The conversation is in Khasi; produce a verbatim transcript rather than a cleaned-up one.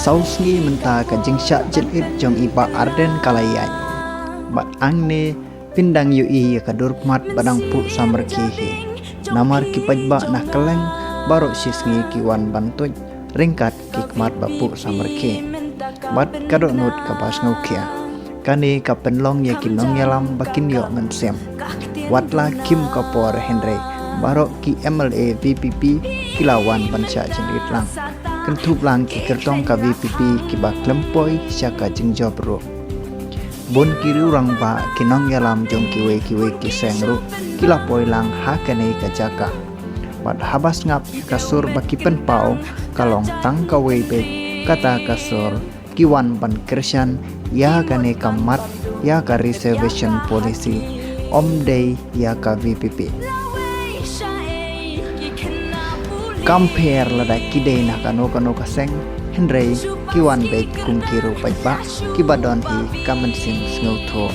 Saw sngi mynta ka jingshah jingit jong i Bah Ardent ka la ïaid. Bad hangne phin dang ïohi ïa ka dur khmat ba dang puh samrkhie hi. Namar ki paidbah na kylleng baroh shi sngi ki wan ban tuid ryngkat ki khmat ba puh samrkhie. Bad ka dohnud kaba sngewkhia, kane ka pynlong ïa ki nongïalam ba kin ïoh mynsiem. Wat la khim ka por hynrei baroh ki M L A V P P ki la wan ban shah jingit lang. Kynthup lang ki kyrtong ka V P P kiba khlem poi sha ka jingjop ruh. Bun ki rangbah, ki nongïalam jong kiwei kiwei ki seng ruh ki la poi lang ha kane ka jaka. Bad haba sngap ka sur ba ki pynpaw, ka long tang kawei beit, kata ka sur ki wan ban kyrshan ïa kane ka mat ïa ka reservation policy, ym dei ïa ka V P P. Kam pher lada ki dei na kano kano ka seng, hynrei ki wan beit kum ki rangbah kiba don hi ka mynsiem sngewthuh.